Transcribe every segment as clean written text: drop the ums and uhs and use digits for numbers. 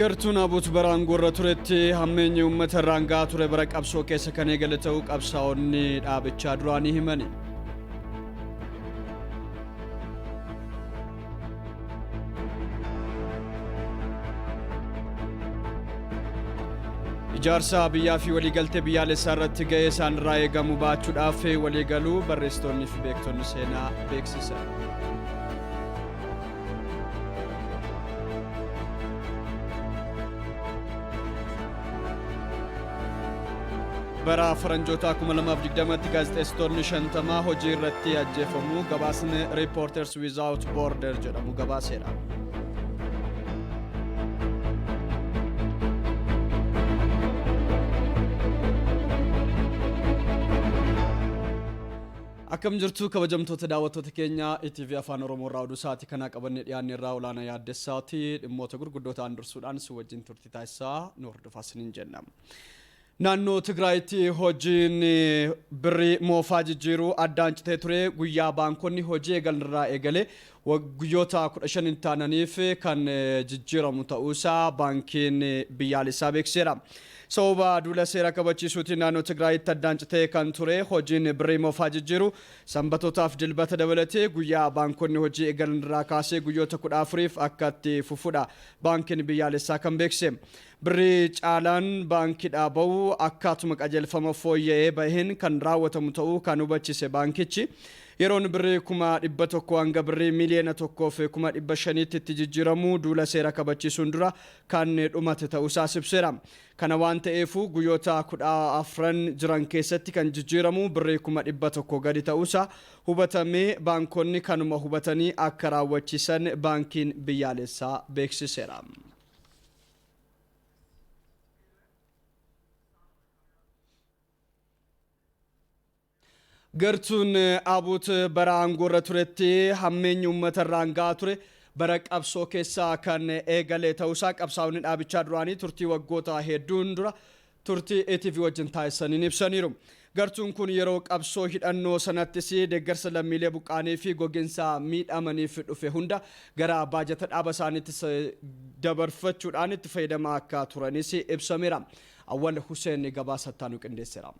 Gartuun ABUT bara aangoorra turetti hammeenyi uummata irraan gahaa ture bara qabsoo keessa kan eegale ta'uu qabsaa'onni dhaabichaa duraanii himani. Ijaarsa biyyaa fi waliigaltee biyyaalessaa irratti gahee isaan irraa eegamu ba'achuudhaaf waliigaluu barreessitoonni fi beektonni seenaa beeksisan. Bara faranjootaa 2020tti gaazexeessitoonni 50 hojii irratti ajjeefamuu gabaasni Reporters Without Border jedhamu gabaaseera. Akkam jirtu kabajamtoota daawwattoota keenya ETV Afaan Oromoo irraa oduu sa'aatii kanaa qabannee dhiyaanne irraa Olaanaa Yaaddessaati. Dhimmoota gurguddoo ta'an dursuudhaan si wajjin turtii taasisaa nu hordofaa isiniin jenna. Naannoo Tigraayitti hojiin birrii moofaa jijjiiruu addaan citee ture guyyaa baankonni hojii eegalan irraa eegalee guyyoota 15 hin taananiif kan jijjiiramu ta'uusaa baankiin biyyaalessaa beeksiseera. Sababa duula seera kabachiisuutiin naannoo Tigraayitti addaan citee kan ture hojiin birrii moofaa jijjiiruu Sanbatootaaf Dilbata dabalatee guyyaa baankonni hojii eegalan irraa kaasee guyyoota 14f akka itti fufudha baankiin biyyaalessaa kan beeksise. Birrii caalaan baankiidhaa bahu akkaatuma qajeelfama fooyya'ee baheen kan raawwatamu ta'uu kan hubachise baankichi, yeroon birrii 100,000 hanga birrii 1,100,000tti itti jijjiiramu duula seera kabachiisuun dura kan dhumate ta'uusaas ibseera. Kana waan ta'eefuu guyyoota 14n jiran keessatti kan jijjiiramu birrii 100,000 gadi ta'uusaa hubatamee baankonni kanuma hubatanii akka raawwachiisan Baankiin Biyyaalessaa beeksiseera. Gartuun ABUT bara aangoorra turetti hammeenyi uummata irraan ga'aa ture bara qabsoo keessa kan eegale ta'uusaa qabsaa'onni dhaabichaa duraanii turtii waggoota hedduun dura turtii ETV wajjin taasisaniin ibsaniiru. Gartuun kun yeroo qabsoo hidhannoo sanattis deeggarsa lammiilee buqqa'anii fi goginsa miidhamaniif dhufe hunda gara baajata dhaaba isaaniitti dabarfachuudhaan itti fayyadamaa akka turanis ibsameera. Awwal Huseen gabaasa itti aanu qindeesseera.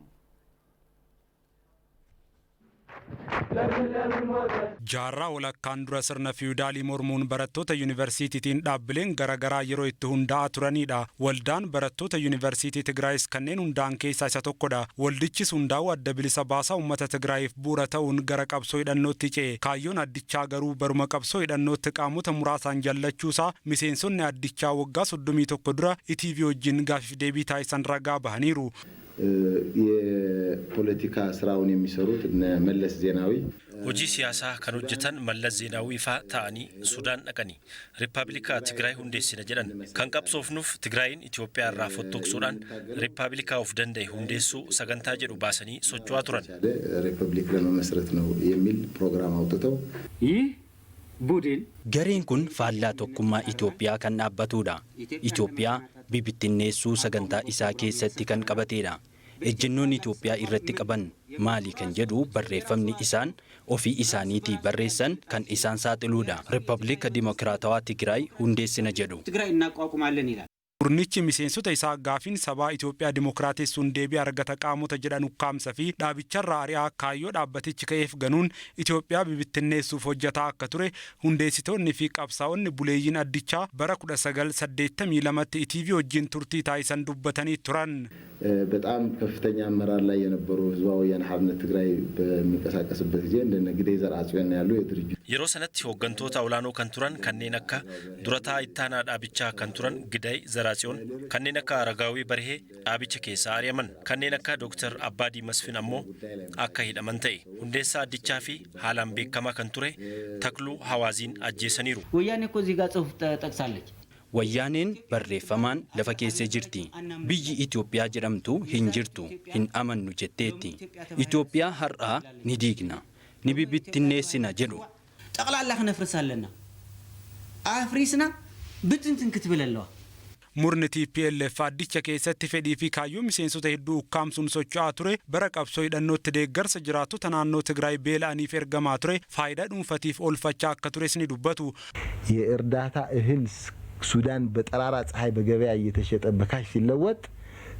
Jaarraa walakkaan dura sirna fiwudaalii mormuun barattoota yunivarsiitiitiin dhaabbileen garagaraa yeroo itti hundaa'aa turaniidha. Waldaan Barattoota Yunivarsiitii Tigraayis kanneen hundaa'an keessaa isa tokkodha. Waldichis hundaa'uu Adda Bilisa Baasaa Ummata Tigraayiif bu'uura ta'uun gara qabsoo hidhannootti ce'e. Kaayyoon addichaa garuu baruma qabsoo hidhannootti qaamota muraasaan jallachuusaa miseensonni addichaa waggaa 31 dura etv wajjin gaafiif deebii taasisan ragaa bahaniiru. የፖለቲካ ስራውን የሚሰሩት እነ መለስ ዜናዊ Hojii siyaasaa kan hojjetan Mallas Zeenaawwii faa ta'anii Sudaan dhaqanii Rippaablika Tigraay hundeessina jedhan. Kan qabsoofnuuf Tigraayiin Itoophiyaa irraa fottoqsuudhaan Rippaablika of danda'e hundeessuu sagantaa jedhu baasanii socho'aa turan. ሪፐብሊክ ለመመስረት ነው የሚል ፕሮግራም አውጥተው ይህ ቡድን Gareen kun faallaa tokkummaa Itoophiyaa kan dhaabbatudha. Itoophiyaa bibittinneessuu sagantaa isaa keessatti kan qabatedha. Ejjennoon Itoophiyaa irratti qaban maali kan jedhu barreeffamni isaan ofii isaaniitii barreessan kan isaan saaxiluudha. Rippabilika Dimokiraatawaa Tigraay hundeessina jedhu. ትግራይ እናቋቁማለን ይላል። Murnichi miseensota isaa gaafiin sabaa Itoophiyaa dimokiraatessuun deebii argata qaamota jedhan ukkaamsa fi dhaabicharraa ari'aa kaayyoo dhaabbatichi ka'eef ganuun Itoophiyaa bibittinneessuuf hojjataa akka ture hundeessitoonni fi qabsaa'onni buleeyyiin addichaa bara 1982tti etv wajjin turtii taasisan dubbatanii turan. በጣም ከፍተኛ አመራር ላይ የነበሩ ህዝባዊ ወያነ ሓርነት ትግራይ በሚንቀሳቀስበት ጊዜ እንደነ ግደይ ዘርኣጽዮን ያሉ የድርጅቱ Yeroo sanatti hooggantoota olaanoo kan turan kanneen akka durataa ittaanaa dhaabichaa kan turan Giday Zaraatsiyoon, kanneen akka Aragaawii Barihee dhaabicha keessaa ari'aman, kanneen akka Dooktar Abbaadii Masfin ammoo akka hidhaman ta'e. Hundeessaa addichaa fi haalaan beekamaa kan ture Takluu Hawaaziin ajjeesaniiru. ወያኔ እኮ እዚህ ጋር ጽሁፍ ጠቅሳለች። Wayyaaneen barreeffamaan lafa keessee jirti. Biyyi Itoophiyaa jedhamtu hin jirtu, hin amannu jetteetti. Itoophiyaa har'aa ni diigna, ni bibittinneessina jedhu. ጠቅላላ ክነፍርስ ኣለና ኣፍሪስና ብትንትን ክትብል ኣለዋ። Murni tplf addicha keessatti fedhii fi kaayyoo miseensota hedduu ukkaamsuun socho'aa ture bara qabsoo hidhannootti deeggarsa jiraattota naannoo Tigraay beela'aniif ergamaa ture faayidaa dhuunfatiif oolfachaa akka tures ni dubbatu. የእርዳታ እህል ሱዳን በጠራራ ፀሐይ በገበያ እየተሸጠ በካሽ ሲለወጥ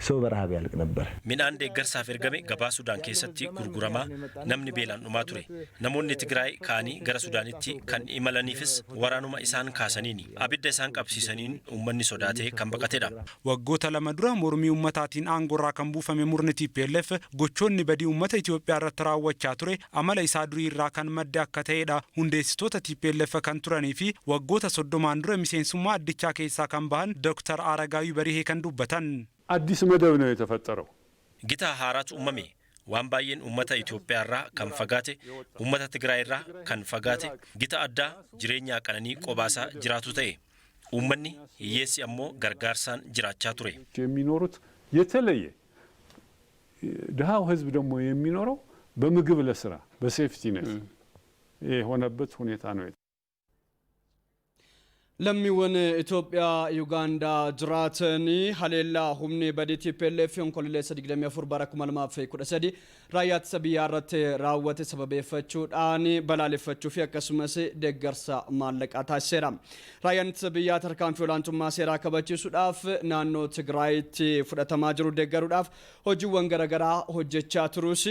ሰው በረሃብ ያልቅ ነበር። Midhaan deeggarsaaf ergame gabaa Sudaan keessatti gurguramaa namni beelaan dhumaa ture. Namoonni Tigraay ka'anii gara Sudaanitti kan imalaniifis waraanuma isaan kaasaniini. Abidda isaan qabsiisaniin uummanni sodaatee kan baqatedha. Waggoota 2 dura mormii uummataatiin aangoorraa kan buufame murni TPLF gochoonni badii uummata Itoophiyaa irratti raawwachaa ture amala isaa durii irraa kan madde akka ta'edha. Hundeessitoota TPLF kan turanii fi waggoota 30 dura miseensummaa addichaa keessaa kan bahan Dr. Aragaawii Barihee kan dubbatan. አዲስ መደብ ነው የተፈጠረው። Gita haaraatu uumame. Waan baay'een uummata Itoophiyaa irraa kan fagaate, uummata Tigraay irraa kan fagaate, gita addaa jireenya qananii qobaasaa jiraatu ta'e. Uummanni hiyyeessi ammoo gargaarsaan jiraachaa ture. የሚኖሩት የተለየ ድሃው ህዝብ ደግሞ የሚኖረው በምግብ ለስራ በሴፍቲነት የሆነበት ሁኔታ ነው። Lammiiwwan Itoophiyaa Yuugaandaa jiraatanii haleellaa humni badii TPLF onkololeessa 24 bara 2013 raayyaa ittisa biyyaa irratti raawwate sababeeffachuudhaan balaaleffachuu fi akkasumas deeggarsa maallaqaa taasiseera. Raayyaan ittisa biyyaa tarkaanfii olaantummaa seeraa kabachiisuudhaaf naannoo Tigraayitti fudhatamaa jiru deeggaruudhaaf hojiiwwan garaagaraa hojjechaa turus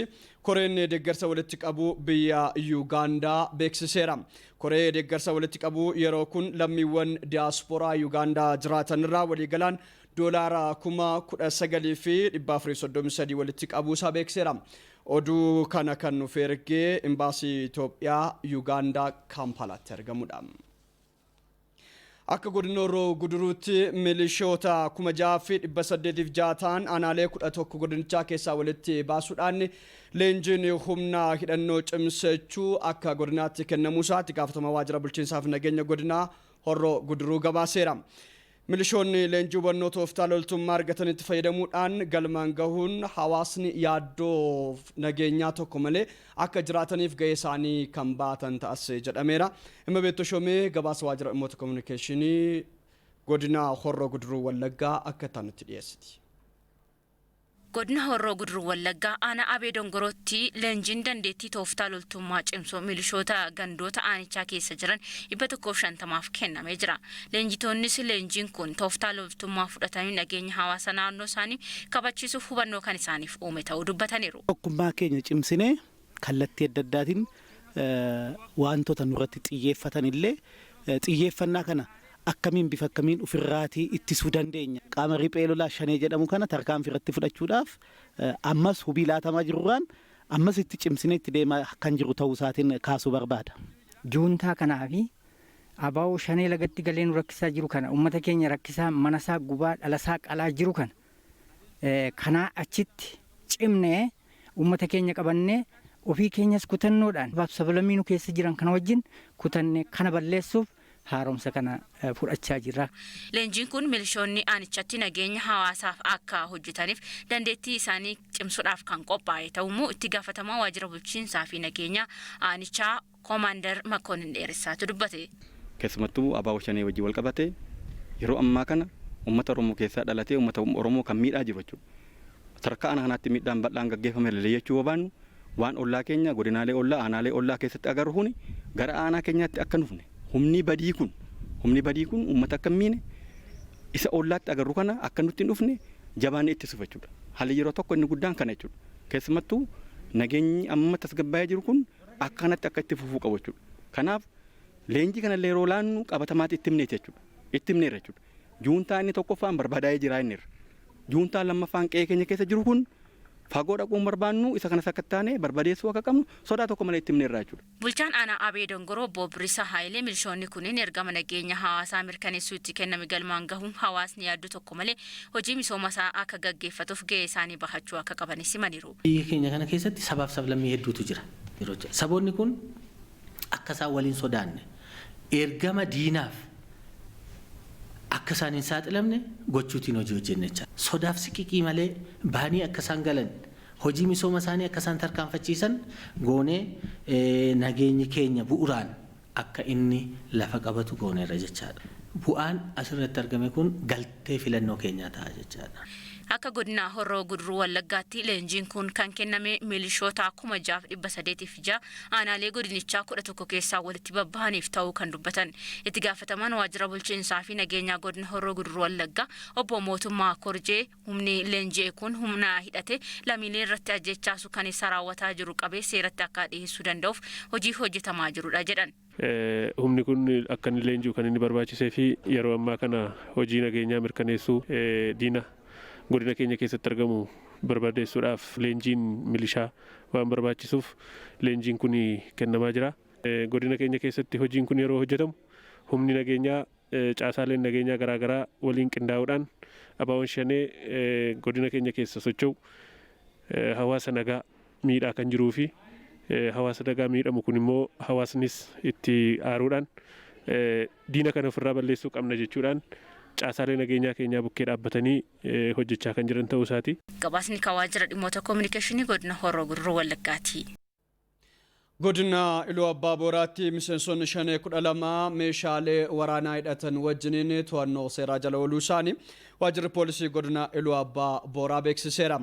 koreen deeggarsa walitti qabu biyya Yuugaandaa beeksiseera. Koree deeggarsa walitti qabu yeroo kun lammiiwwan diyaasporaa Yuugaandaa jiraatan irraa waliigalaan doolaara 19,433 walitti qabuusaa beeksiseera. Oduu kana kan nuuf ergee imbaasii Itoophiyaa Yuugaandaa Kaampaalaatti argamudha. Akka godina Horroo Guduruutti milishoota 6,806 ta'an aanaalee 11 godinichaa keessaa walitti baasuudhaan leenjiin humna hidhannoo cimsachuu akka godinaatti kennamuusaa itti gaafatamaa waajjira bulchiinsaaf nageenya godinaa Horroo Guduruu gabaaseera. Milishoonni leenjii hubannoo tooftaa loltummaa argatanitti fayyadamuudhaan galmaan gahuun hawaasni yaaddoo nageenyaa tokko malee akka jiraataniif gahee isaanii kan baatan ta'as jedhameera. Dhimma beektuu Shoomee gabaasa waajjira dhimmoota kominikeeshinii godina Horroo Guduruu Wallaggaa akka ta'anitti dhiyeessiti. Godina Horroo Guduruu Wallaggaa aanaa Abee Dongorootti leenjiin dandeettii tooftaa loltummaa cimsoo milishoota gandoota aanichaa keessa jiran 150f kennamee jira. Leenjitoonnis leenjiin kun tooftaa loltummaa fudhatanii nageenya hawaasa naannoo isaanii kabachiisuuf hubannoo kan isaaniif uume ta'uu dubbataniiru. Tokkummaa keenya cimsinee kallattii adda addaatiin wantoota nurratti xiyyeeffatan illee xiyyeeffannaa kana akkamiin bifa akkamiin ofirraatii ittisuu dandeenya. Qaama riphee lolaa shanee jedhamu kana tarkaanfii irratti fudhachuudhaaf ammas hubii laatamaa jirurraan ammas itti cimsinee itti deemaa kan jiru ta'uu isaatiin kaasuu barbaada. Juuntaa kanaa fi abaa'oo shanee lagatti galee nu rakkisaa jiru kana, uummata keenya rakkisaa, manasaa gubaa, dhalasaa qalaa jiru kana, kanaa achitti cimnee uummata keenya qabannee ofii keenyas kutannoodhaan sablammii nu keessa jiran kana wajjin kutannee kana balleessuuf haaromsa kana fudhachaa jirra. Leenjiin kun milishoonni aanichatti nageenya hawaasaaf akka hojjetaniif dandeettii isaanii cimsuudhaaf kan qophaa'e ta'uu itti gaafatamaa waajjira bulchiinsaa fi nageenya aanichaa Koomaandar Makoonnin Dheeressaatu dubbate. Keessumattuu abaaboo shanee wajjin wal qabate yeroo ammaa kana uummata Oromoo keessaa dhalatee uummata Oromoo kan miidhaa jiru jechuudha. Sadarkaa aanaa kanaatti miidhaan bal'aan gaggeeffame jechuu baannu, waan ollaa keenya, godinaalee ollaa, aanaalee ollaa keessatti agarru kuni gara aanaa keenyaatti akka nufne, humni badii kun uummata akka hin miine, isa ollaatti agarru kana akka nutti hin dhufne jabaannee ittisuuf jechuudha. Haalli yeroo tokko inni guddaan kana jechuudha. Keessumattuu nageenyi amma tasgabbaa'ee jiru kun akka kanatti akka itti fufuu qabu jechuudha. Kanaaf leenjii kana yeroo laannu qabatamaatti itti himneeti jechuudha. Itti himneerra jechuudha. Juuntaa inni tokkoffaan barbadaa'ee jira inni irra. Juuntaan lammaffaan qe'ee keenya keessa jiru kun fagoo dhaquun barbaannu, isa kanas akka taane barbadeessuu akka qabnu sodaa tokko malee itti himneerra jechuudha. Bulchaan aanaa Abee Dongoroo obbo Birisa Haayilee milishoonni kunneen ergama nageenya hawaasaa mirkaneessuu itti kenname galmaan gahuun hawaasni yaaddoo tokko malee hojii misooma isaa akka gaggeeffatuuf gahee isaanii bahachuu akka qabanis himaniiru. Biyya keenya kana keessatti sabaaf sablammii hedduutu jira. Saboonni kun akka isaan waliin sodaanne, ergama diinaaf akka isaan hin saaxilamne gochuutiin hojii hojjenna jecha. Sodaaf siqiqii malee bahanii akka isaan galan, hojii misooma isaanii akka isaan tarkaanfachiisan goonee, nageenyi keenya bu'uraan akka inni lafa qabatu gooneerra jechaadha. Bu'aan asirratti argame kun galtee filannoo keenyaa ta'a jechaadha. Akka godina Horroo Guduruu Wallaggaatti leenjiin kun kan kenname milishoota 6,806 aanaalee godinichaa 11 keessaa walitti babbahaniif ta'uu kan dubbatan itti gaafatamaan waajjira bulchiinsaa fi nageenyaa godina Horroo Guduruu Wallaggaa obbo Mootummaa Korjee, humni leenji'e kun humna hidhate lammiilee irratti ajjechaasu kan isa raawwataa jiru qabee seeratti akka dhiyeessuu danda'uuf hojii hojjetamaa jirudha jedhan. Humni kun akka inni leenji'u kan inni barbaachisee fi yeroo ammaa kana hojii nageenyaa mirkaneessuu, diina godina keenya keessatti argamu barbadeessuudhaaf leenjiin milishaa waan barbaachisuuf leenjiin kun kennamaa jira. Godina keenya keessatti hojiin kun yeroo hojjetamu humni nageenyaa, caasaaleen nageenyaa garaagaraa waliin qindaa'uudhaan ABO'n Shanee godina keenya keessa socho'u hawaasa nagaa miidhaa kan jiruu fi hawaasa nagaa miidhamu kun immoo hawaasnis itti aaruudhaan diina kana ofirraa balleessuu qabna jechuudhaan caasaalee nageenyaa keenyaa bukkee dhaabbatanii hojjechaa kan jiran ta'uu isaati. Gabaasni kan waajjira dhimmoota koominikeeshinii godina Horroo Guduruu Wallaggaati. Godina Iluu Abbaa Booraatti miseensonni Shanee 12 meeshaalee waraanaa hidhatan wajjiniin to'annoo seeraa jala ooluu isaanii waajjirri poolisii godina Iluu Abbaa Booraa beeksiseera.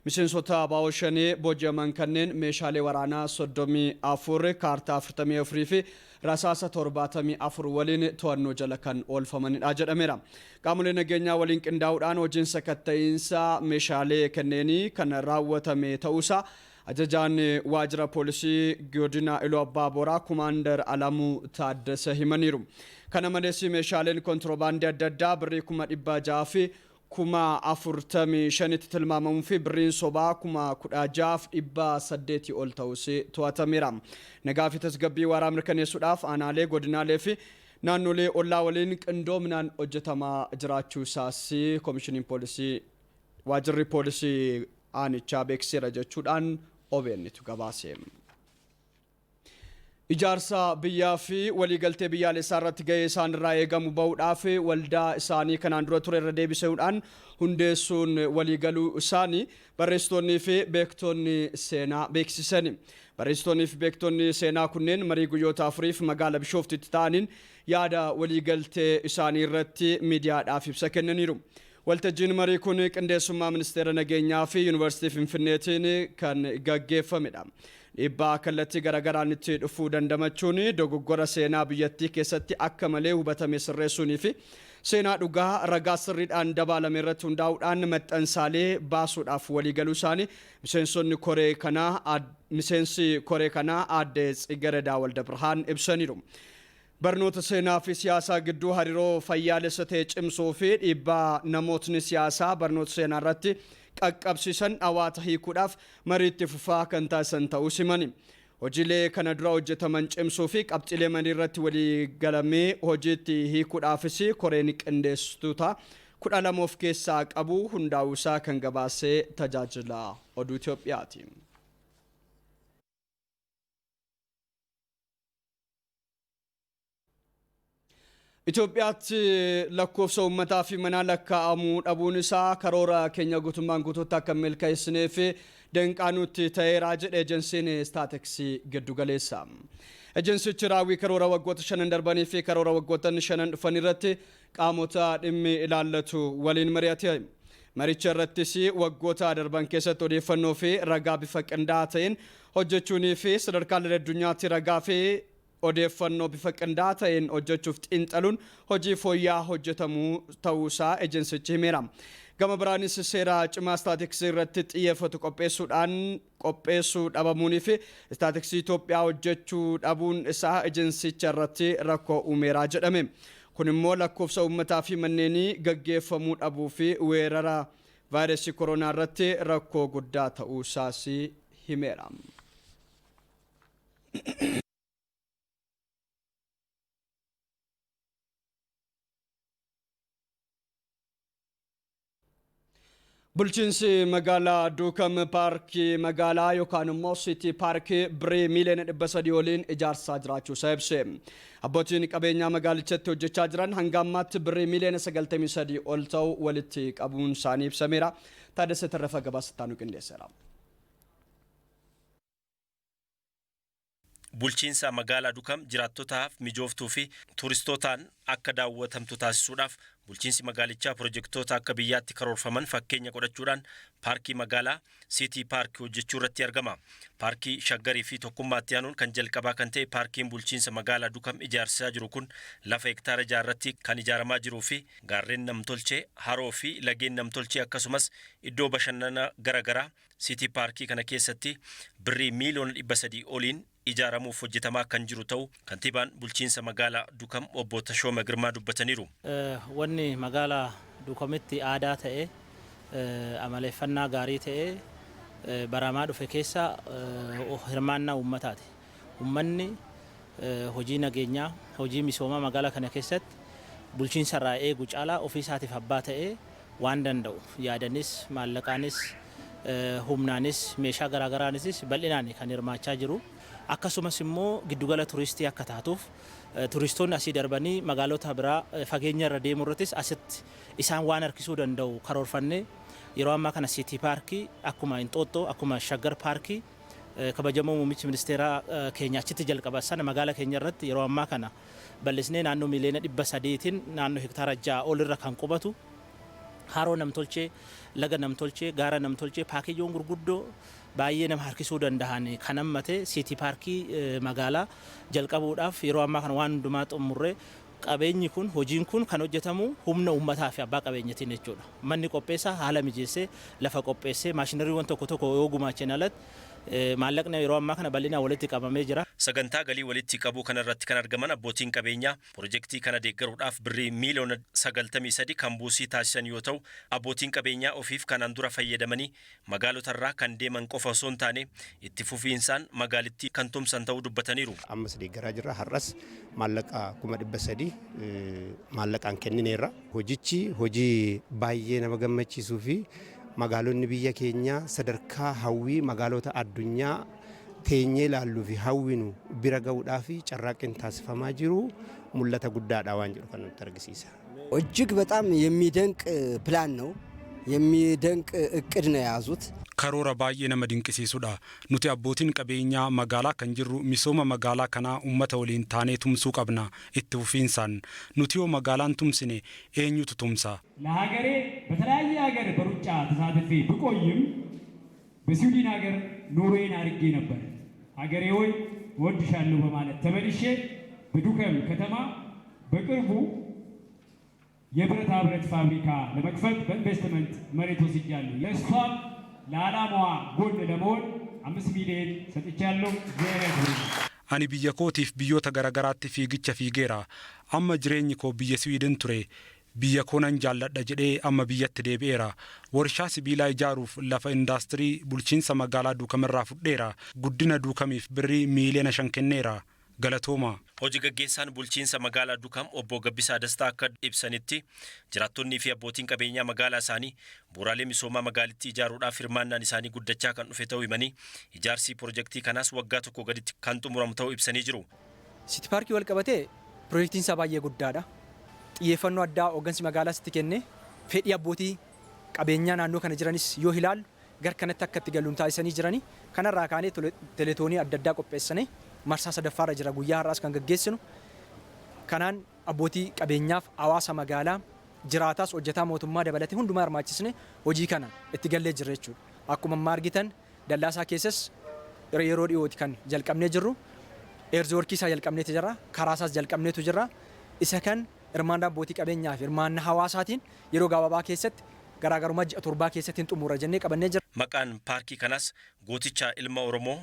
Miseensota ABO Shanee booji'aman kanneen meeshaalee waraanaa 34, kaartaa 44 fi rasaasa 74 waliin to'annoo jala kan oolfamanidha jedhameera. Qaamolee nageenyaa waliin qindaa'uudhaan hojiin sakatta'iinsa meeshaalee kanneenii kan raawwatame ta'uusaa ajajaan waajjira poolisii godina Iluu Abbaa Booraa Kumaandar Alamuu Taaddasa himaniiru. Kana malees meeshaaleen kontiroobaandii adda addaa birrii 645,000tti tilmaamamuu fi birriin sobaa 16,800 ol ta'us to'atameera. Nagaa fi tasgabbii waaraa mirkaneessuudhaaf aanaalee, godinaalee fi naannolee ollaa waliin qindoominaan hojjetamaa jiraachuu isaas koomishiniin poolisii, waajjirri poolisii aanichaa beeksiseera jechuudhaan OBN'tu gabaase. Ijaarsa biyyaa fi waliigaltee biyyaalessaa irratti gahee isaan irraa eegamu bahuudhaaf waldaa isaanii kanaan dura ture irra deebisuudhaan hundeessuun waliigaluu isaanii barreessitoonnii fi beektonni seenaa beeksisani. Barreessitoonnii fi beektonni seenaa kunneen marii guyyoota afuriif magaala Bishooftutti ta'aniin yaada waliigaltee isaanii irratti miidiyaadhaaf ibsa kennaniiru. Waltajjiin marii kun qindeessummaa Ministeera Nageenyaa fi Yuunivarsiitii Finfinneetiin kan gaggeeffamedha. Dhiibbaa kallattii garaagaraan itti dhufuu dandamachuun dogoggora seenaa biyyattii keessatti akka malee hubatame sirreessuunii fi seenaa dhugaa ragaa sirriidhaan dabaalame irratti hundaa'uudhaan maxxansaalee baasuudhaaf waliigaluu isaanii miseensonni koree kanaa, miseensi koree kanaa aadde Tsigeredaa Waldabirhaan ibsaniiru. Barnoota seenaa fi siyaasaa gidduu hariiroo fayyaalessa ta'e cimsuu fi dhiibbaa namootni siyaasaa barnoota seenaa irratti qaqqabsiisan dhawaata hiikuudhaaf mariitti fufaa kan taasisan ta'uu simani. Hojiilee kana dura hojjetaman cimsuu fi qabxiilee marii irratti walii galamee hojiitti hiikuudhaafis koreen qindeessitoota 12 of keessaa qabu hundaa'uusaa kan gabaasee tajaajila oduu Itoophiyaati. Itoophiyaatti lakkoofsa uummataa fi manaa lakkaa'amuu dhabuun isaa karoora keenya guutummaan guutuutti akka milkeessinee fi danqaa nutti ta'eera jedhe ejensiin istaatiksii giddugaleessa. Ejensichi raawwii karoora waggoota 5 darbanii fi karoora waggoota 5 dhufan irratti qaamota dhimmi ilaallatu waliin mari'ate. Maricha irrattis waggoota darban keessatti odeeffannoo fi ragaa bifa qindaa'aa ta'een hojjechuunii fi sadarkaa addunyaatti ragaa fi odeeffannoo bifa qindaa'aa ta'een hojjechuuf xiinxaluun hojii fooyya'aa hojjetamuu ta'uusaa ejensichi himeera. Gama biraanis seera cimaa istaatiksii irratti xiyyeeffatu qopheessuudhaan qopheessuu dhabamuunii fi istaatiksii Itoophiyaa hojjechuu dhabuun isaa ejensicha irratti rakkoo uumeera jedhame. Kun immoo lakkoofsa uummataa fi manneenii gaggeeffamuu dhabuu fi weerara vaayirasii koronaa irratti rakkoo guddaa ta'uusaas himeera. Bulchiinsi magaalaa Duukam paarkii magaalaa yookaan immoo City Park birrii miiliyoona 300 oliin ijaarsaa jiraachuu isaa ibse. Abbootiin qabeenyaa magaalichatti hojjechaa jiran hanga ammaatti birrii miiliyoona 93 ol ta'u walitti qabuun isaanii ibsameera. Taaddasee Tarrafa gabaasa nu qindeesseera. Bulchiinsa magaalaa Dukam jiraattotaaf mijooftuu fi turistootaan akka daawwatamtu taasisuudhaaf bulchiinsi magaalichaa pirojektoota akka biyyaatti karoorfaman fakkeenya godhachuudhaan paarkii magaalaa City Park hojjechuu irratti argama. Paarkii Shaggarii fi Tokkummaatti aanuun kan jalqabaa kan ta'e paarkiin bulchiinsa magaalaa Dukam ijaarsisaa jiru kun lafa hektaara 6 irratti kan ijaaramaa jiruu fi gaarreen namtolchee, haroo fi lageen namtolchee, akkasumas iddoo bashannana garaagaraa City Parkii kana keessatti birrii miiliyoona 300 oliin ijaaramuuf hojjetamaa kan jiru ta'u kantiibaan bulchiinsa magaalaa Dukam obbo Tashooma Girmaa dubbataniiru. Wanni magaalaa Dukamitti aadaa ta'e, amaleeffannaa gaarii ta'e, baramaa dhufe keessa hirmaannaa uummataati. Uummanni hojii nageenyaa, hojii misoomaa magaalaa kana keessatti bulchiinsa irraa eegu caalaa ofii isaatiif abbaa ta'ee waan danda'u yaadanis, maallaqaanis, humnaanis, meeshaa garaagaraanis bal'inaan kan hirmaachaa jiru. Akkasumas immoo giddugala turistii akka taatuuf, turistoonni asii darbanii magaalota biraa fageenya irra deemuu irrattis asitti isaan waan harkisuu danda'u karoorfannee, yeroo ammaa kana City Parkii akkuma Inxooxxoo, akkuma Shaggar Paarkii kabajamoo muummichi ministeeraa keenya achitti jalqaba sana, magaala keenya irratti yeroo ammaa kana bal'isnee naannoo miiliyoona 300tiin naannoo hektaara 6 ol irra kan qubatu haroo namtolchee, laga namtolchee, gaara namtolchee, paakeejiiwwan gurguddoo baay'ee nama harkisuu danda'an kan hammate City Parkii magaalaa jalqabuudhaaf yeroo ammaa kana waan hundumaa xumurree, qabeenyi kun, hojiin kun kan hojjetamu humna uummataa fi abbaa qabeenyatiin jechuudha. Manni qopheessaa haala mijeessee, lafa qopheessee, maashinariiwwan tokko tokko yoo gumaacheen alatti maallaqni yeroo ammaa kana bal'inaan walitti qabamee jira. Sagantaa galii walitti qabuu kanarratti kan argaman abbootiin qabeenyaa pirojektii kana deeggaruudhaaf birrii miiliyoona 93 kan buusii taasisan yoo ta'u, abbootiin qabeenyaa ofiif kanaan dura fayyadamanii magaalotarraa kan deeman qofa osoo hin taane itti fufiinsaan magaalittii kan tumsan ta'uu dubbataniiru. Ammas deeggaraa jirra. Har'as maallaqa 300,000 maallaqaan kennineerra. Hojichi hojii baay'ee nama gammachiisuu fi magaalonni biyya keenyaa sadarkaa hawwii magaalota addunyaa teenyee ilaalluu fi hawwinu bira ga'uudhaaf carraaqqiin taasifamaa jiru mul'ata guddaadha waan jedhu kan nutti argisiisa. እጅግ በጣም የሚደንቅ ፕላን ነው፣ የሚደንቅ እቅድ ነው የያዙት። Karoora baay'ee nama dinqisiisudha. Nuti abbootiin qabeenyaa magaalaa kan jirru misooma magaalaa kanaa uummata waliin taanee tumsuu qabna itti fufiinsaan. Nuti yoo magaalaan tumsine eenyutu tumsa? ለሀገሬ በተለያየ ሀገር በሩጫ ተሳትፌ ብቆይም በስዊድን ሀገር ኑሮዬን አድርጌ ነበር። ሀገሬ ሆይ እወድሻለሁ በማለት ተመልሼ በዱከም ከተማ በቅርቡ የብረታ ብረት ፋብሪካ ለመክፈት በኢንቨስትመንት መሬት ወስጃለሁ። ለእሷም ለዓላማዋ ጎን ለመሆን 5 ሚሊዮን ሰጥቻለሁ። እግዚአብሔር ያክብርልኝ። Ani biyya kootiif biyyoota garaagaraatti fiigicha fiigeera. Amma jireenyi koo biyya Siwiidin ture. Biyya koo nan jaalladha jedhee amma biyyatti deebi'eera. Warshaa sibiilaa ijaaruuf lafa indaastirii bulchiinsa magaalaa Duukamirraa fudheera. Guddina Duukamiif birrii miiliyoona 5 kenneera. Galatooma. Hojii gaggeessaan bulchiinsa magaalaa Dukam obbo Gabbisaa Dastaa akka ibsanitti, jiraattonnii fi abbootiin qabeenyaa magaalaa isaanii bu'uuraalee misoomaa magaalittii ijaaruudhaaf hirmaannaan isaanii guddachaa kan dhufe ta'uu himanii, ijaarsi pirojektii kanaas waggaa tokko gaditti kan xumuramu ta'uu ibsanii jiru. City Parkii wal qabatee pirojektiin isaa baay'ee guddaadha. Xiyyeeffannoo addaa hooggansi magaalaas itti kennee, fedhii abbootii qabeenyaa naannoo kana jiranis yoo ilaallu gara kanatti akka itti galuun taasisanii jiranii, kanarraa kaanee teletoonii adda addaa qopheessanii marsaa sadaffaarra jira, guyyaa har'aas kan gaggeessinu. Kanaan abbootii qabeenyaaf, hawaasa magaalaa jiraataas, hojjetaa mootummaa dabalatee hundumaa hirmaachisne hojii kana itti gallee jirra jechuudha. Akkuma ammaa argitan dallaasaa keessas yeroo dhiyooti kan jalqabnee jirru, earthworkii isaa jalqabneetu jira, karaa isaas jalqabneetu jira. Isa kan hirmaannaa abbootii qabeenyaa fi hirmaannaa hawaasaatiin yeroo gabaabaa keessatti, garaagarummaa ji'a 7 keessatti hin xumura jennee qabannee jira. Maqaan paarkii kanaas gooticha ilma Oromoo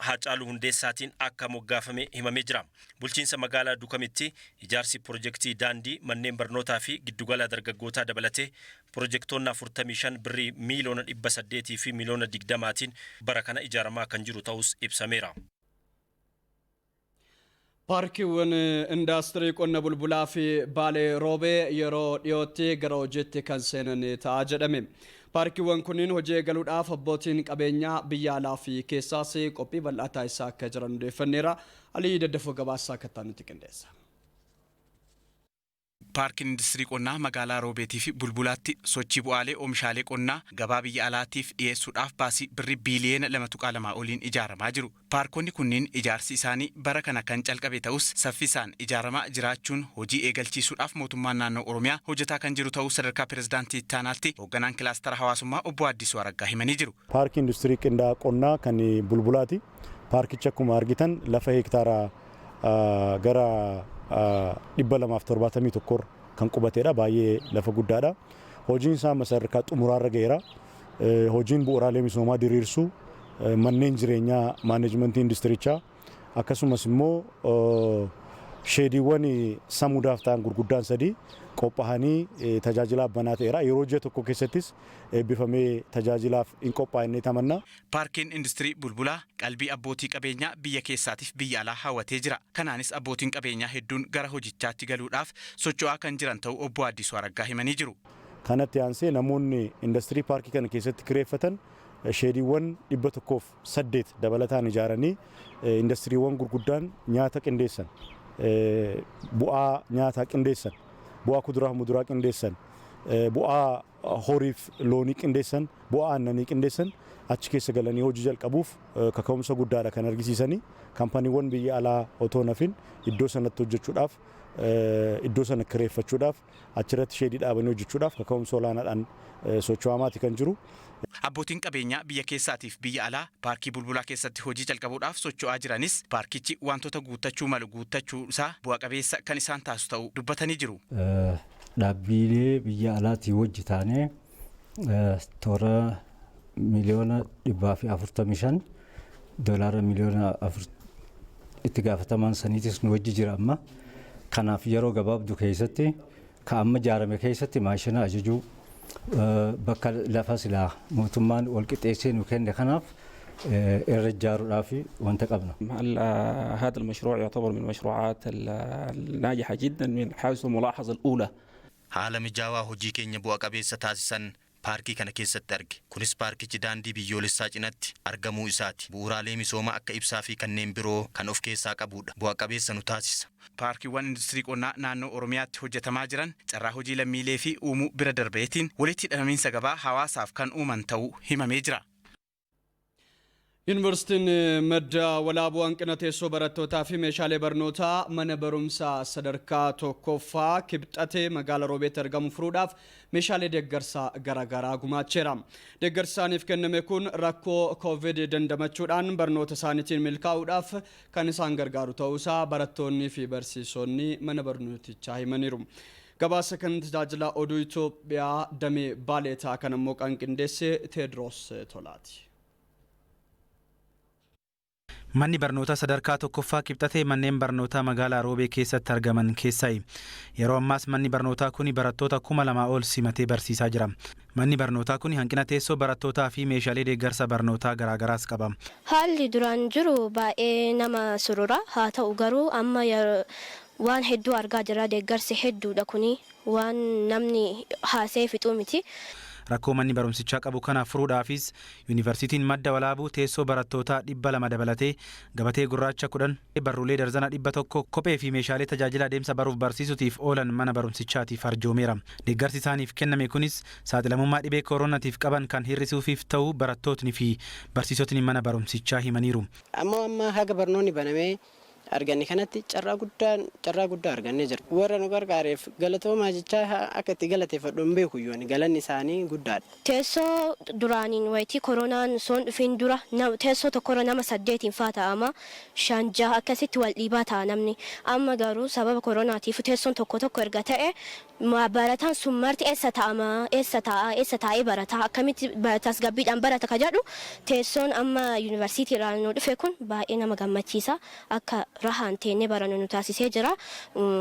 Haacaaluu Hundeessaatiin akka moggaafame himamee jira. Bulchiinsa magaalaa Dukamitti ijaarsi pirojektii daandii, manneen barnootaa fi giddugala dargaggootaa dabalatee pirojektoonni 45 birrii miiliyoona 800 fi miiliyoona 20tiin bara kana ijaaramaa kan jiru ta'us ibsameera. Paarkiiwwan indaastirii qonna bulbulaa fi Baalee Roobee yeroo dhiyootti gara hojiitti kan seenan ta'a jedhame. Paarkiiwwan kunniin hojii eegaluudhaaf abbootiin qabeenyaa biyya alaa fi keessaas qophii bal'aa taasisaa akka jiran odeeffanneera. Alii Daddafoo gabaasaa akka ta'an nutti qindeessa. Paarkiin industirii qonnaa magaalaa Roobeetii fi Bulbulaatti sochii bu'aalee oomishaalee qonnaa gabaa biyya alaatiif dhiyeessuudhaaf baasii birrii biiliyoona 2.2 oliin ijaaramaa jiru. Paarkonni kunniin ijaarsi isaanii bara kana kan calqabe ta'us, saffisaan ijaaramaa jiraachuun hojii eegalchiisuudhaaf mootummaan naannoo Oromiyaa hojjetaa kan jiru ta'uu sadarkaa pirezidaantii ittaanaatti hoogganaan kilaastara hawaasummaa obbo Addisuu Araggaa himanii jiru. Paarkii industirii qindaa'aa qonnaa kan Bulbulaati. Paarkichi akkuma argitan lafa heektaara gara 271 kan qubatedha. Baay'ee lafa guddaadha. Hojiin isaa amma sadarkaa xumuraarra ga'eera. Hojiin bu'uuraalee misoomaa diriirsuu, manneen jireenyaa maaneejmentii industirichaa, akkasumas immoo sheediiwwan samuudaaf ta'an gurguddaan sadii qophaa'anii tajaajilaaf banaa ta'eera. Yeroo ji'a tokko keessattis eebbifamee tajaajilaaf hin qophaa'inne tamanna. Paarkiin industirii Bulbulaa qalbii abbootii qabeenyaa biyya keessaatiif biyya alaa hawwatee jira. Kanaanis abbootiin qabeenyaa hedduun gara hojichaatti galuudhaaf socho'aa kan jiran ta'uu obbo Addisuu Araggaa himanii jiru. Kanatti aansee namoonni industirii paarkii kana keessatti kireeffatan sheediiwwan 108 dabalataan ijaaranii, industiriiwwan gurguddaan nyaata qindeessan, bu'aa nyaataa qindeessan, bu'aa kuduraa fi muduraa qindeessan, bu'aa horiif loonii qindeessan, bu'aa aannanii qindeessan achi keessa galanii hojii jalqabuuf kaka'umsa guddaadha kan argisiisanii. Kaampaniiwwan biyya alaa otoo nafin iddoo sanatti hojjechuudhaaf, iddoo sana kireeffachuudhaaf, achirratti sheedii dhaabanii hojjechuudhaaf kaka'umsa olaanaadhaan socho'amaati kan jiru. Abbootiin qabeenyaa biyya keessaatiif biyya alaa paarkii Bulbulaa keessatti hojii jalqabuudhaaf socho'aa jiranis paarkichi wantoota guuttachuu malu guuttachuu isaa bu'a qabeessa kan isaan taasisu ta'uu dubbatanii jiru. Dhaabbilee biyya alaatii wajji taanee toora 145 miliyoona, doolaara miliyoona 4 itti gaafatamaan saniitis nu wajji jira amma. Kanaaf yeroo gabaabduu keessatti ka amma ijaarame keessatti maashina ajajuu, bakka lafa silaa mootummaan wal qixxeessee nu kenne kanaaf irra ijaaruudhaaf wanta qabna. هذا المشروع يعتبر من المشروعات الناجحة جدا من حيث الملاحظة الأولى. Haala mijaawaa hojii keenya bu'a qabeessa taasisan paarkii kana keessatti arge. Kunis paarkichi daandii biyyoolessaa cinatti argamuu isaati. Bu'uuraalee misoomaa akka ibsaa fi kanneen biroo kan of keessaa qabudha. Bu'a qabeessa nu taasisa. Paarkiiwwan industirii qonnaa naannoo Oromiyaatti hojjetamaa jiran carraa hojii lammiilee fi uumuu bira darbeetiin walitti hidhamiinsa gabaa hawaasaaf kan uuman ta'uu himamee jira. Yuunivarsiitiin Madda Walaabuu hanqina teessoo barattootaa fi meeshaalee barnootaa mana barumsaa sadarkaa tokkoffaa Kibxatee magaalaa Roobeetti argamu furuudhaaf meeshaalee deeggarsaa garaagaraa gumaacheera. Deeggarsi isaaniif kenname kun rakkoo Koovid dandamachuudhaan barnoota isaaniitiin milkaa'uudhaaf kan isaan gargaaru ta'uusaa barattoonnii fi barsiisonni mana barnootichaa himaniiru. Gabaasa kan tajaajila oduu Itoophiyaa damee Baaleetaa kan ammoo kan qindeesse Teedroos Tolaati. Manni barnootaa sadarkaa tokkoffaa Kibxatee manneen barnootaa magaalaa Roobee keessatti argaman keessaayi. Yeroo ammaas manni barnootaa kun barattoota 2000 ol simatee barsiisaa jira. Manni barnootaa kun hanqina teessoo barattootaa fi meeshaalee deeggarsa barnootaa garaagaraas qaba. Haalli duraan jiru baay'ee nama surura. Haa ta'u garuu amma waan hedduu argaa jira. Deeggarsi hedduudha, kuni waan namni haasee fixuu miti. Rakkoo manni barumsichaa qabu kana furuudhaafis Yuunivarsiitiin Madda Walaabuu teessoo barattootaa 200 dabalatee, gabatee gurraacha 10, barruulee darzana 100, kophee fi meeshaalee tajaajila adeemsa baruuf barsiisuutiif oolan mana barumsichaatiif arjoomeera. Deeggarsi isaaniif kenname kunis saaxilamummaa dhibee kooronaatiif qaban kan hir'isuufiif ta'uu barattootni fi barsiisotni mana barumsichaa himaniiru. Ammoo amma haga barnoonni banamee arganne kanatti carraa guddaa argannee jira. Warra nu gargaareef galatoomaa jechaa akka itti galateeffadhu hin beeku iyyuu, galanni isaanii guddaadha. Teessoo duraaniin wayitii koronaan soon dhufin dura teessoo tokkorra nama saddeetiin faa ta'ama, shan, jaha akkasitti wal dhiibaa ta'a namni. Amma garuu sababa koronaatiif teessoon tokko tokko erga ta'e, barataan sun marti eessa ta'ama, eessa ta'a, eessa taa'ee barata, akkamitti tasgabbiidhaan barata ka jedhu, teessoon amma yuunivarsiitii irraa nu dhufe kun baay'ee nama gammachiisa. Akka rahaan teennee barannu nu taasisee jira.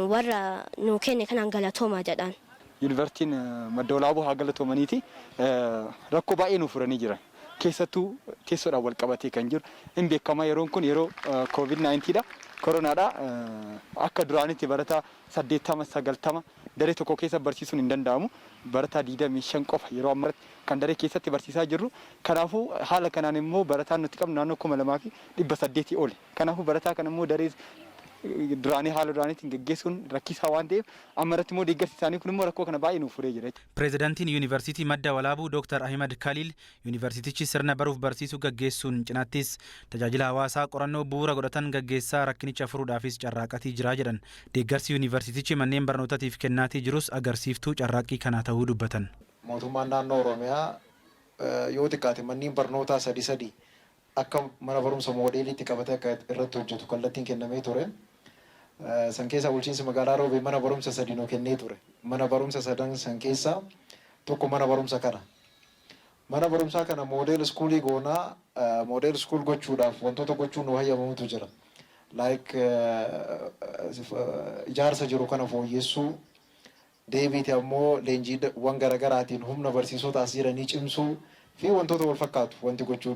Warra nu kenne kanaan galatoomaa jedhaan. Yuunivarsiitiin Madda Walaabuu haa galatoomaniiti, rakkoo baay'ee nu furanii jiran. Keessattuu teessoodhaan wal qabatee kan jiru hin beekama, yeroon kun yeroo Koovid-19 dha. Koronaadha. Akka duraanitti barataa 80, 90 daree tokko keessa barsiisuun hin danda'amu. Barataa 25 qofa yeroo ammaatti kan daree keessatti barsiisaa jirru. Kanaafuu haala kanaan immoo barataan nuti qabnu naannoo 2800 oli. Kanaafuu barataa kana immoo daree Duraanii haala duraaniitiin geggeessuun rakkisaa waan ta'eef, amma irratti immoo deeggarsi isaanii kun immoo rakkoo kana baay'ee nuuf furee jira. Pireezidaantiin Yuunivarsiitii Madda Walaabuu Dooktar Ahimad Kaliil yuunivarsiitichi sirna baruuf barsiisuu gaggeessuun cinaattis tajaajila hawaasaa qorannoo bu'uura godhatan gaggeessaa rakkinicha furuudhaafis carraaqatii jira jedhan. Deeggarsi yuunivarsiitichi manneen barnootaatiif kennaatii jirus agarsiiftuu carraaqqii kanaa ta'uu dubbatan. Mootummaan naannoo Oromiyaa yoo xiqqaate manneen barnootaa sadi sadi akka mana barumsa moodeeliitti qabatee akka irratti hojjetu kallattiin kennamee ture. San keessaa bulchiinsi magaalaa Roobee mana barumsa sadi nuu kennee ture. Mana barumsa sadan san keessaa tokko mana barumsa kana. Mana barumsaa kana model schoolii goonaa, model school gochuudhaaf wantoota gochuun nu hayyamamutu jira. Like ijaarsa jiru kana fooyyessuu, deebiiti ammoo leenjiiwwan garaagaraatiin humna barsiisota as jiranii cimsuu fi wantoota wal fakkaatu wanti gochuu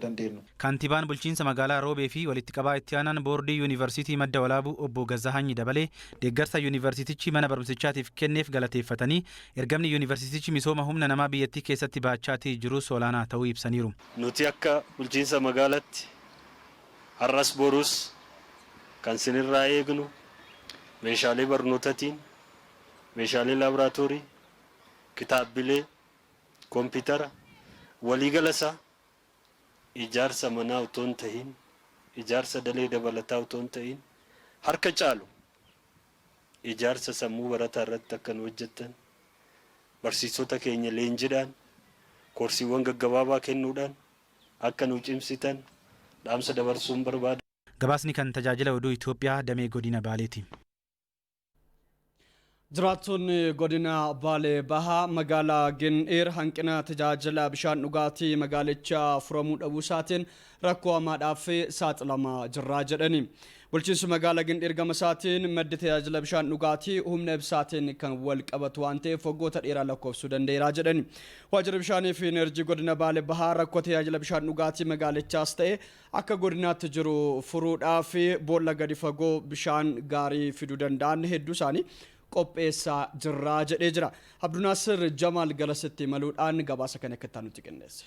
dandeenyu. Kantiibaan bulchiinsa magaalaa Roobee fi walitti qabaa itti aanaan boordii Yuunivarsiitii Madda Walaabuu obbo Gazzahanyi Dabalee deeggarsa yuunivarsiitichi mana barumsichaatiif kenneef galateeffatanii, ergamni yuunivarsiitichi misooma humna namaa biyyattii keessatti baachaatii jirus olaanaa ta'uu ibsaniiru. Nuti akka bulchiinsa magaalaatti har'as borus kan sinirraa eegnu meeshaalee barnootatiin, meeshaalee laaboraatoorii, kitaabbilee, koompitara, waliigala isaa ijaarsa manaa otoo hin tahin, ijaarsa dalee dabalataa otoo hin tahin, harka caalu ijaarsa sammuu barataa irratti akka nu hojjettan, barsiisota keenya leenjiidhaan, koorsiiwwan gaggabaabaa kennuudhaan akka nu cimsitan dhaamsa dabarsuun barbaada. Gabaasni kan tajaajila oduu Itoophiyaa damee godina Baaleeti. Jiraattonni godina Baalee Bahaa magaalaa Gindhiir hanqina tajaajila bishaan dhugaatii magaalichaa furamuu dhabuu isaatiin rakkoo hamaadhaaf saaxilamaa jirraa jedhani. Bulchiinsi magaalaa Gindhiir gama isaatiin maddi tajaajila bishaan dhugaatii humna ibsaatiin kan wal qabatu waan ta'eef waggoota dheeraa lakkoofsuu danda'eera jedhani. Waajjirri bishaanii fi enerjii godina Baalee Bahaa rakkoo tajaajila bishaan dhugaatii magaalichaas ta'e akka godinaatti jiru furuudhaaf boolla gadi fagoo bishaan gaarii fiduu danda'an hedduu isaanii qopheessaa jirraa jedhee jira. Abdunaasir Jamaal garasitti imaluudhaan gabaasa kana akka nutti qindeesse.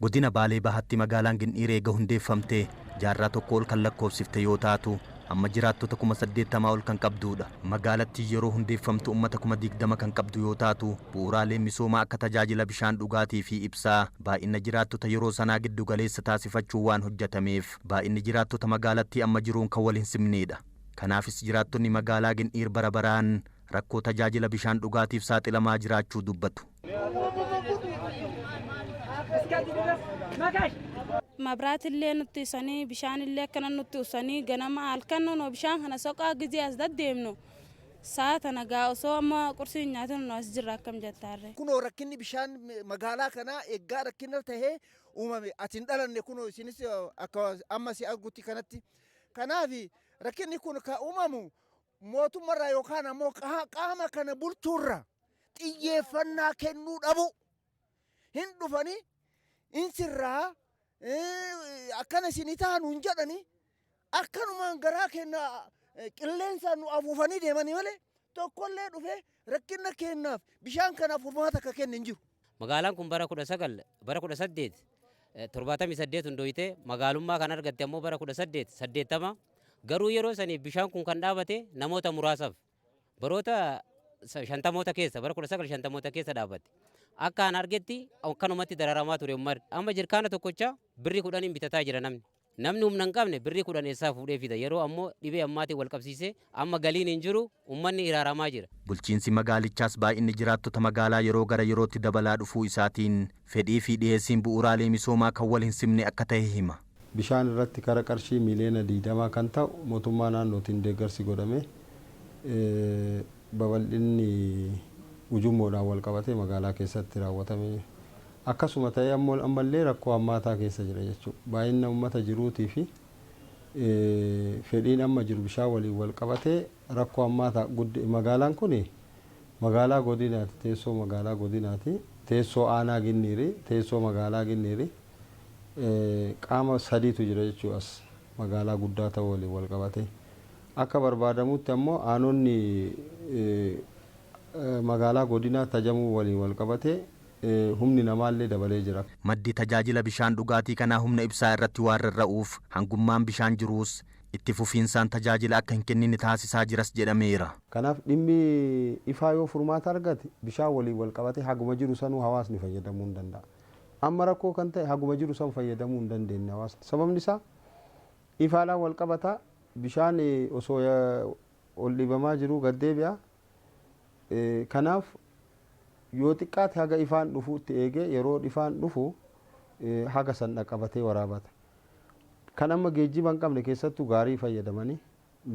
Godina Baalee Bahaatti magaalaan Gindhiir eega hundeeffamtee jaarraa tokko ol kan lakkoofsifte yoo taatu, amma jiraattota 80,000 ol kan qabdudha. Magaalattii yeroo hundeeffamtu uummata 20,000 kan qabdu yoo taatu, bu'uuraaleen misoomaa akka tajaajila bishaan dhugaatii fi ibsaa baay'ina jiraattota yeroo sanaa giddu galeessa taasifachuu waan hojjetameef baay'inni jiraattota magaalattii amma jiruun kan wal hin simneedha. Kanaafis jiraattonni magaalaa Gindhiir bara baraan rakkoo tajaajila bishaan dhugaatiif saaxilamaa jiraachuu dubbatu. Mabraatillee nutti ibsanii, bishaanillee akkana nutti ibsanii, ganama halkan nu bishaan kana soqaa gizee as deddeemnu sa'a tana gaa osoo amma qursii hin nyaatin nu as jirra, akkam jettaarre. Kunoo rakkinni bishaan magaalaa kanaa eeggaa rakkina tahee uumame, ati hin dhalanne, kunoo isinis akka amma si argutti kanatti. Kanaaf rakkinni kun ka uumamu mootummarraa yookaan ammoo qaama kana bulchuurra xiyyeeffannaa kennuu dhabu. Hin dhufanii hin sirraa, akkana isinii taanu hin jedhanii, akkanumaan garaa keenya qilleensaan nu afuufanii deemanii malee tokkollee dhufee rakkina keenyaaf bishaan kanaaf furmaata akka kenne hin jiru. Magaalaan kun bara 19 bara 1878 hundooyite, magaalummaa kan argatte ammoo bara 1880. Garuu yeroo saniif bishaan kun kan dhaabate namoota muraasaaf baroota shantamoota keessa, bara 1950moota keessa dhaabatte. Akka an argetti akkanumatti dararamaa ture uummanni. Amma jirkaana tokkocha birrii 10n bitataa jira namni. Namni humna hin qabne birrii 10 eessaa fuudhee fida? Yeroo ammoo dhibee ammaatiin wal qabsiisee amma galiin hin jiru, uummanni hiraaramaa jira. Bulchiinsi magaalichaas baay'inni jiraattota magaalaa yeroo gara yerootti dabalaa dhufuu isaatiin fedhii fi dhiyeessiin bu'uuraalee misoomaa kan wal hin simne akka ta'e hima. Bishaan irratti kara qarshii miiliyoona 20 kan ta'u mootummaa naannootiin deeggarsi godhame, babal'inni ujummoodhaan wal qabatee magaalaa keessatti raawwatame. Akkasuma ta'ee ammallee rakkoo hammaataa keessa jira jechuudha. Baay'ina uummata jiruutii fi fedhiin amma jiru bishaan waliin wal qabatee rakkoo hammaataa. Magaalaan kun magaalaa godinaati, teessoo magaalaa godinaati, teessoo aanaa Ginniiri, teessoo magaalaa Ginniiri. Qaama sadiitu jira jechuudha as magaalaa guddaa ta'uu waliin wal qabatee. Akka barbaadamutti ammoo aanonni magaalaa godinaa tajamuu waliin wal qabatee Humni namaallee dabalee jira. Maddi tajaajila bishaan dhugaatii kanaa humna ibsaa irratti waan rarra'uuf hangummaan bishaan jiruus itti fufiinsaan tajaajila akka hin kennine taasisaa jiras jedhameera. Kanaaf dhimmi ifaa yoo furmaata argate, bishaan waliin wal qabate haguma jiru sanuu hawaasni fayyadamuu hin danda'a. Amma rakkoo kan ta'e haguma jiru san fayyadamuu hin dandeenye hawaasni. Sababni isaa ifaadhaan wal qabata, bishaan osoo ol dhiibamaa jiru gad deebi'a. Kanaaf yoo xiqqaate haga ifaan dhufuutti eegee, yeroo ifaan dhufu haga san dhaqqabatee waraabata. Kan amma geejjiba hin qabne keessattuu gaarii fayyadamanii,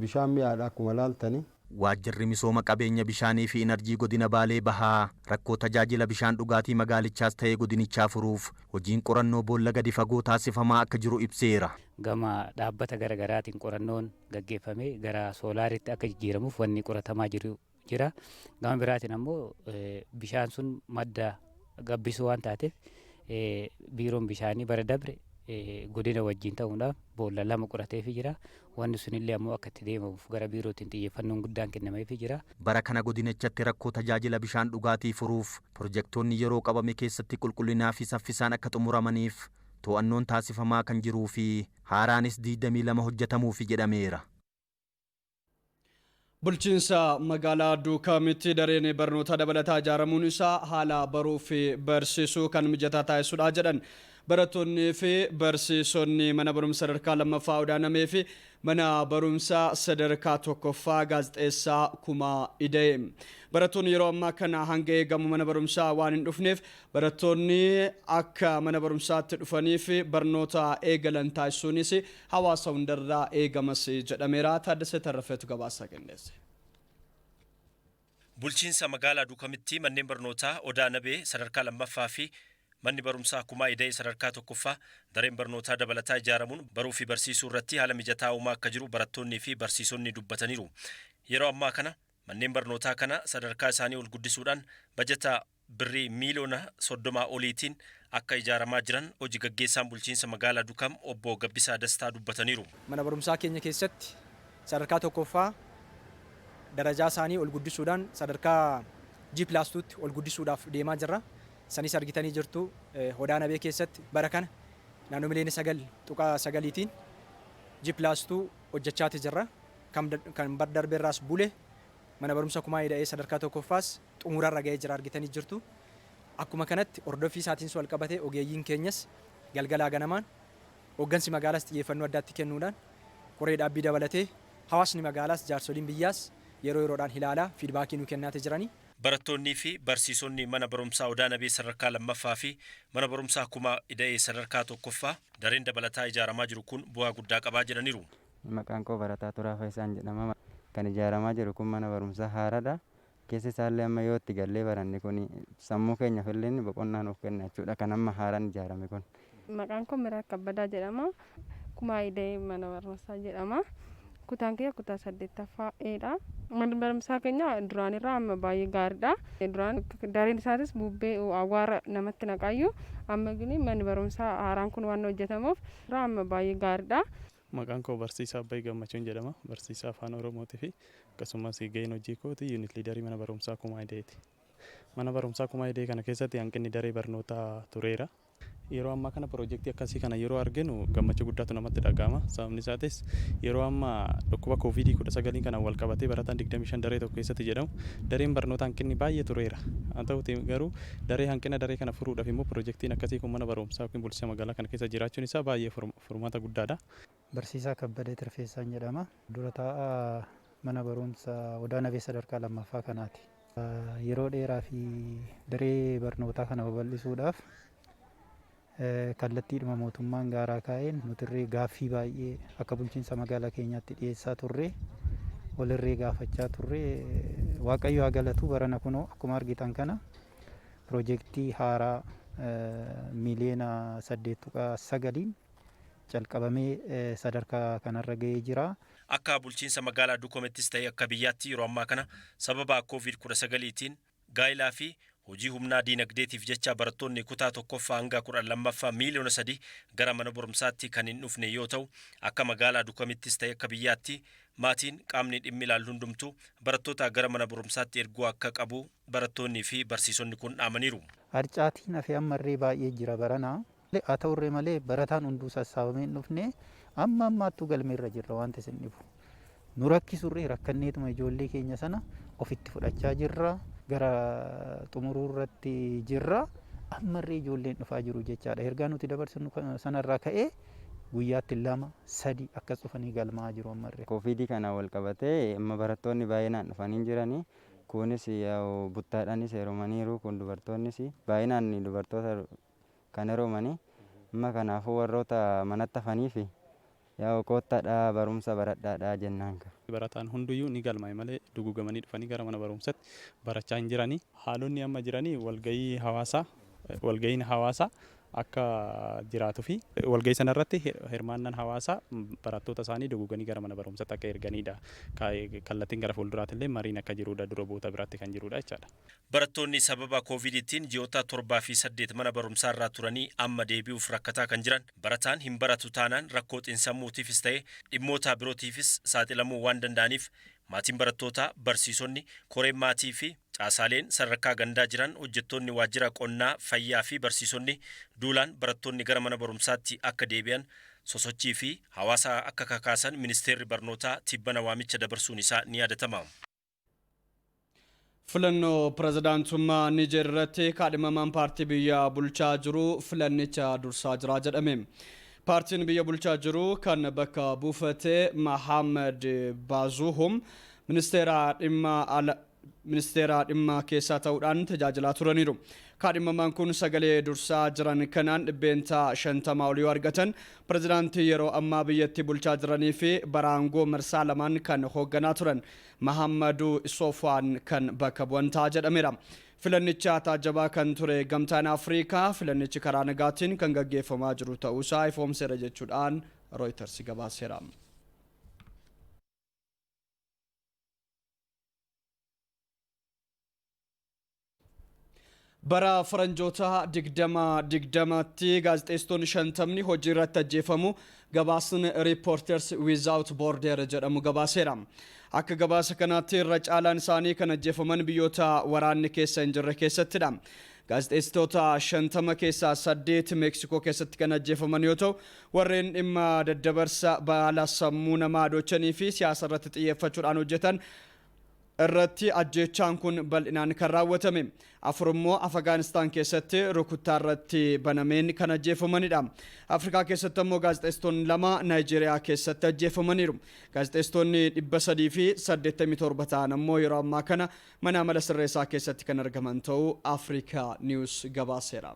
bishaan mi'aadha akkuma laaltanii. Waajjirri misooma qabeenya bishaanii fi inarjii godina Baalee Bahaa rakkoo tajaajila bishaan dhugaatii magaalichaas ta'ee godinichaa furuuf hojiin qorannoo boolla gadi fagoo taasifamaa akka jiru ibseera. Gama dhaabbata gara garaatiin qorannoon gaggeeffamee gara soolaaritti akka jijjiiramuuf wanni qoratamaa jiru jira. Gama biraatiin ammoo bishaan sun madda gabbisuu waan taateef, biiroon bishaanii bara dabre godina wajjin ta'uudhaan boolla lama qorateefii jira. Wanni sunillee ammoo akka itti deemamuuf gara biirootiin xiyyeeffannoon guddaan kennameefii jira. Bara kana godinichatti rakkoo tajaajila bishaan dhugaatii furuuf pirojektoonni yeroo qabame keessatti qulqullinaa fi saffisaan akka xumuramaniif to'annoon taasifamaa kan jiruu fi haaraanis 22 hojjetamuufi jedhameera. Bulchiinsa magaalaa Duukamitti dareen barnoota dabalataa ijaaramuun isaa haala baruu fi barsiisuu kan mijataa taasisudha jedhan barattoonnii fi barsiisonni mana barumsa sadarkaa lammaffaa Odaanamee fi mana barumsa sadarkaa tokkoffaa Gaazexeessaa Kumaa Ida'e. Barattoonni yeroo ammaa kana hanga eegamu mana barumsaa waan hin dhufneef, barattoonni akka mana barumsaatti dhufanii fi barnoota eegalan taasisuunis hawaasa hundarraa eegamas jedhameera. Taaddasee Tarrafeetu gabaasa qindeesse. Bulchiinsa magaalaa Duukamitti manneen barnootaa Odaa Nabee sadarkaa lammaffaa fi manni barumsaa Kumaa Ida'ee sadarkaa tokkoffaa dareen barnootaa dabalataa ijaaramuun baruu fi barsiisuu irratti haala mijataa uumaa akka jiru barattoonnii fi barsiisonni dubbataniiru. Yeroo ammaa kana manneen barnootaa kana sadarkaa isaanii ol guddisuudhaan bajata birrii miiliyoona 30 oliitiin akka ijaaramaa jiran hojii gaggeessaan bulchiinsa magaalaa Dukam obbo Gabbisaa Dastaa dubbataniiru. Mana barumsaa keenya keessatti sadarkaa tokkoffaa darajaa isaanii ol guddisuudhaan sadarkaa G+2tti ol guddisuudhaaf deemaa jirra. Sanis argitanii jirtu, Odaa Nabee keessatti bara kana naannoo miliyoona 9.9tiin G+2 hojjechaati jirra. Kan bar darbeerraas bule mana barumsa Kumaa Ida'ee sadarkaa tokkoffaas xumurarra ga'ee jira, argitanii jirtu. Akkuma kanatti hordoffii isaatiin wal qabatee ogeeyyiin keenyas galgalaa ganamaan, hooggansi magaalaas xiyyeeffannoo addaatti kennuudhaan, koree dhaabbii dabalatee hawaasni magaalaas jaarsoliin biyyaas yeroo yeroodhaan ilaalaa feedback nu kennaate jiranii. Barattoonnii fi barsiisonni mana barumsaa Odaa Nabee sadarkaa lammaffaa fi mana barumsaa Kumaa Ida'ee sadarkaa tokkoffaa dareen dabalataa ijaaramaa jiru kun bu'aa guddaa qabaa jedhaniiru. Maqaan koo Barataa Turaa Faayisaan jedhama. Kan ijaaramaa jiru kun mana barumsaa haaraadha. Keessa isaallee amma yoo itti gallee baranne kun sammuu keenyaaf illee boqonnaa nuuf kenna jechuudha. Kan amma haaraan ijaarame kun. Maqaan koo Miraak Kabbadaa jedhama. Kumaa Ida'ee mana barumsaa jedhama. Kutaan kiyya kutaa saddeettaffaa Eedha. Manni barumsaa keenya duraan irraa amma baay'ee gaariidha. Duraan dareen isaatis bubbee awwaara namatti naqaayyuu, amma gini manni barumsaa haaraan kun waan hojjetamuuf amma baay'ee gaariidha. Maqaan koo Barsiisaa Abbayii Gammachuun jedhama. Barsiisaa Afaan Oromootii fi akkasumas gaheen hojii kooti unit leader mana barumsaa Kumaa Ida'eeti. Mana barumsaa Kumaa Ida'ee kana keessatti hanqinni daree barnootaa tureera. Yeroo ammaa kana piroojeektii akkasii kana yeroo arginu gammachuu guddaatu namatti dhaga'ama. Sababni isaatis yeroo ammaa dhukkuba koovidii 19 kanaan wal qabatee barataan 25 daree tokko keessatti jedhamu, dareen barnootaa hanqinni baay'ee tureera. Haa ta'uti garuu daree hanqina daree kana furuudhaaf immoo piroojeektiin akkasii kun mana barumsaa yookiin bulchiinsa magaalaa kana keessa jiraachuun isaa baay'ee furmaata guddaadha. Barsiisaa Kabbadee Tirfeessaan jedhama. Dura taa'aa mana barumsaa Odaa Nabee sadarkaa lammaffaa kanaati. Yeroo dheeraa fi daree barnootaa kana babal'isuudhaaf kallattiidhuma mootummaan gaaraa kaa'een nutirree gaaffii baay'ee akka bulchiinsa magaalaa keenyaatti dhiyeessaa turre, walirree gaafachaa turre. Waaqayyo haa galatu, barana kunoo akkuma argitan kana piroojeektii haaraa miliyoona 8.9n calqabamee sadarkaa kanarra ga'ee jira. Akka bulchiinsa magaalaa Dukamittis ta'e akka biyyaatti yeroo ammaa kana sababa koovid 19tiin gaa'ilaa fi hojii humnaa diinagdeetiif jecha barattoonni kutaa tokkoffaa hanga 12ffaa miiliyoona 3 gara mana barumsaatti kan hin dhufne yoo ta'u, akka magaalaa Dukamittis ta'e akka biyyaatti maatiin, qaamni dhimmi ilaallu hundumtuu barattoota gara mana barumsaatti erguu akka qabu barattoonnii fi barsiisonni kun dhaamaniiru. Harcaatiin hafe ammarree baay'ee jira baranaa. Haa ta'urree malee barataan hunduu sassaabamee hin dhufne, amma ammaattuu galmeerra jirra wanta isin dhibu. Nu rakkisurree rakkanneetuma ijoollee keenya sana ofitti fudhachaa jirra. Gara xumuruu irratti jirra. Ammarree ijoolleen dhufaa jiru jechaadha. Ergaa nuti dabarsinu sanarraa ka'ee guyyaatti lama sadi akkas dhufanii galmaa'aa jiru ammarree. Koovidii kana wal qabatee amma barattoonni baay'inaan dhufanii jiranii. Kunis buttaadhaanis heerumaniiru, kun dubartoonnis baay'inaan dubartoota kan heerumanii. Amma kanaafuu warroota manatti hafaniif yaa'u koottaadhaa barumsa baradhaadhaa jennaan. Barataan hunduyyuu ni galmaa'e malee dugugamanii dhufanii gara mana barumsaatti barachaa hin jiranii. Haalonni amma jiranii walga'iin hawaasaa akka jiraatuu fi walga'ii sanarratti hirmaannaan hawaasaa barattoota isaanii duguganii gara mana barumsaatti akka erganidha. Kallattiin gara fuulduraatti illee mariin akka jirudha, dura bu'oota biraatti kan jirudha jechaadha. Barattoonni sababa koovidiitiin ji'oota 7 fi 8 mana barumsaa irraa turanii amma deebi'uuf rakkataa kan jiran, barataan hin baratu taanaan rakkoo xiinsammuutiifis ta'e dhimmoota birootiifis saaxilamuu waan danda'aniif, maatiin barattootaa, barsiisonni, koreen maatii fi caasaaleen sadarkaa gandaa jiran, hojjettoonni waajjira qonnaa, fayyaa fi barsiisonni duulaan barattoonni gara mana barumsaatti akka deebi'an sosochii fi hawaasa akka kakaasan ministeerri barnootaa tibbana waamicha dabarsuun isaa ni yaadatama. Filannoo pirezidaantummaa Niijer irratti kaadhimamaan paartii biyya bulchaa jiru filannicha dursaa jira jedhame. Paartiin biyya bulchaa jiru kan bakka buufate Mahamad Baazuhum ministeera dhimma keessaa ta'uudhaan tajaajilaa turaniiru. Kaadhimamaan kun sagalee dursaa jiran kanaan 50% olii yoo argatan, pirezidaantii yeroo ammaa biyyattii bulchaa jiranii fi bara aangoo marsaa lamaan kan hoogganaa turan Mahammadu Issoufaan kan bakka bu'an ta'a jedhameera. Filannicha taajjabaa kan ture Gamtaan Afrikaa filannichi karaa nagaatiin kan gaggeeffamaa jiru ta'uusaa ifoomseera jechuudhaan Reuters gabaaseera. Bara faranjoota 2020tti gaazexeessitoonni 50ni hojii irratti ajjeefamu gabaasni Reporters Without Border jedhamu gabaaseera. Akka gabaasa kanaatti irra caalaan isaanii kan ajjeefaman biyyoota waraanni keessa hin jirre keessattidha. Gaazexeessitoota 50 keessaa 8 Meeksikoo keessatti kan ajjeefaman yoo ta'u, warreen dhimma daddabarsa baala sammuu namaa adochanii fi siyaasa irratti xiyyeeffachuudhaan hojjetan irratti ajjeechaan kun bal'inaan kan raawwatame. 4 immoo Afgaanistaan keessatti rukuttaa irratti banameen kan ajjeefamanidha. Afrikaa keessatti ammoo gaazexeessitoonni 2 Naayijeeriyaa keessatti ajjeefamaniiru. Gaazexeessitoonni 387 ta'an ammoo yeroo ammaa kana mana amala sirreessaa keessatti kan argaman ta'uu Afrikaa News gabaaseera.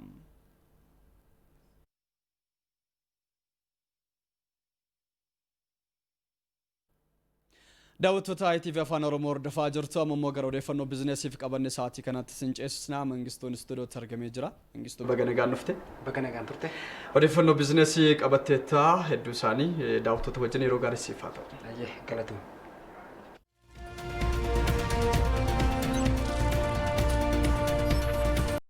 Daawwattoota ITV Afaan Oromoo hordofaa jirtu, amma immoo gara odeeffannoo biizinesiif qabanne sa'aatii kanatti sin ceesisna. Mangistuun istuudiyootti argamee jira. Mangistuu, baga nagaan dhufte. Baga nagaan turte. Odeeffannoo biizinesii qabatteetta, hedduu isaanii daawwattoota wajjin yeroo gaarii siif haa ta'u. Ayyee, galatoom.